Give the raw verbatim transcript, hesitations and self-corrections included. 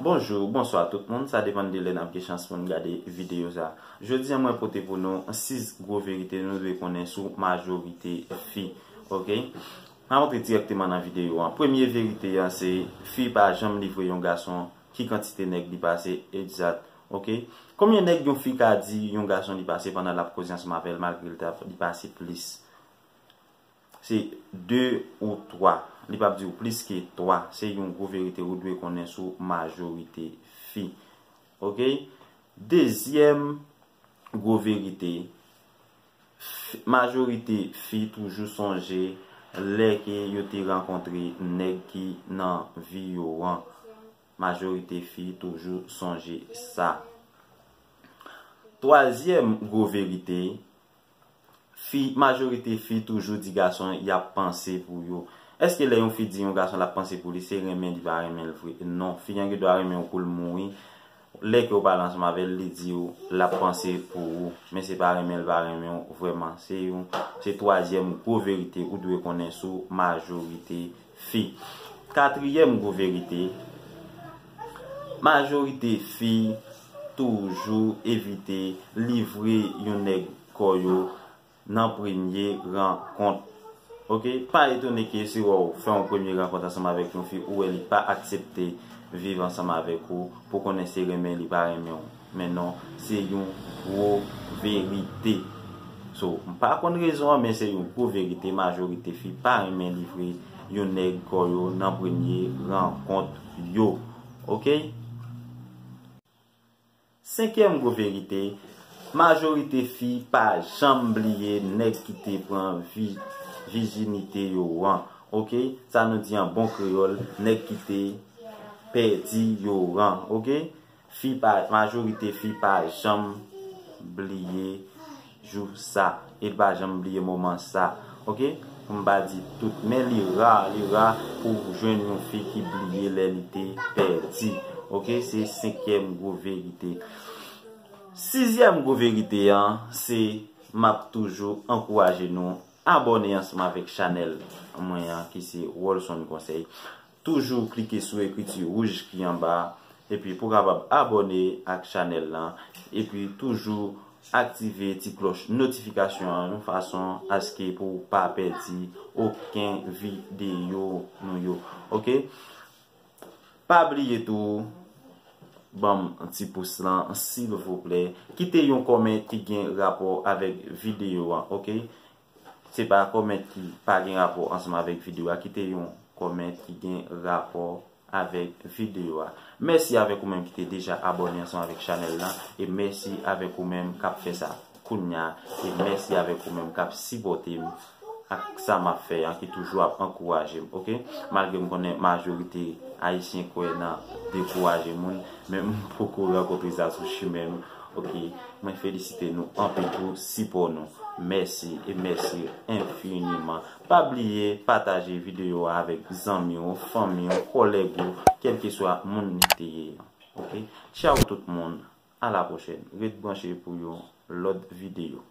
Bonjou, bonswa tout moun, sa depann de lè n ap gen chans pou n gade videyo sa. Jodi a mwen pote pou nou sis gwo verite nou dwe konnen sou majorite fi. Ok? M a antre dirèkteman nan videyo an. Premye verite an se fi pa janm livre yon gason ki kantite nèg li pase egzat. Ok? Konbyen nèg yon fi ka di yon gason li pase pandan l ap koze ansanm avè l malgre li pase plis? Se de ou twa. Li p ap di w plis ke twa. Se yon gwo verite ou dwe konnen sou majorite fi. Ok? Dezyèm gwo verite, majorite fi toujou sonje lè ke yo te rankontre nèg ki nan vi yo an. Majorite fi toujou sonje sa. Twazyèm gwo verite, fi, majorite fi toujou di gason y ap panse pou yo. Èske lè yon fi di yon gason l ap panse pou li, se renmen li pa renmen l vre? Non, fi an gen dwa renmen w kou l mouri. Lè ke w pale ansanm avè l, li di w l ap panse pou ou. Men se pa renmen l pa renmen w vrèman. Se yon, se twazyèm gwo verite ou dwe konnen sou majorite fi. Katriyèm gwo verite, majorite fi toujou evite livre yon nèg kò yo nan premye rankont. Ok? Pa etone ke si w fè yon premye rankont ansanm avèk yon fi, ou wè li pa aksepte viv ansanm avèk ou, pou konnen se renmen li pa renmen w. Men non, se yon gwo verite. So, m pa konn rezon an, men se yon gwo verite. Majorite fi pa renmen livre yon nèg kò yo nan premye rankont yo. Ok? Senkyèm gwo verite, majorite fi pa janm bliye nèg ki te pran vi-, vijinite yo an. Ok? Sa nou di an bon kreyòl, nèg ki te pèdi yo an. Ok? Fi pa, majorite fi pa janm bliye jou sa. E l pa janm bliye moman sa. Ok? Pou m pa di tout, men li ra, li ra pou w jwenn yon fi ki bliye lè li te pèdi. Ok? Se senkyèm gwo verite. Sizyèm gwo verite an, se m ap toujou ankouraje nou abòne ansanm avèk chanèl mwen an ki se Wolson Konsèy. Toujou klike sou ekriti wouj ki anba, epi pou w kapab abòne ak chanèl lan, epi toujou aktive ti klòch notifikasyon an yon fason aske pou w pa pèdi okenn videyo nou yo. Ok? Pa bliye tou, ban m ti pous lan, silvouplè. Kite yon kòmè ki gen rapò avèk videyo an, ok? Se pa kòmè ki pa gen rapò ansanm avèk videyo a. Kite yon kòmè ki gen rapò avèk videyo a. Mèsi avèk ou menm ki te deja abòne ansanm avèk chanèl lan. E mèsi avèk ou menm k ap fè sa kounya. E mèsi avèk ou menm k ap sipòte m ak sa m ap fè an, ki toujou ap ankouraje m, ok? Malgre m konnen majorite Ayisyen kwè nan dekouraje moun, men m poko rankontre sa sou chimen m, ok? Mwen felisite nou anpil pou sipò nou. Mèsi e mèsi enfiniman. Pa bliye pataje videyo a avèk zanmi w, fanmi w, kòlèg ou, kèlkeswa moun li te ye an, ok? Tchaw tout moun, a la pwochèn. Ret branche pou yon lòt videyo.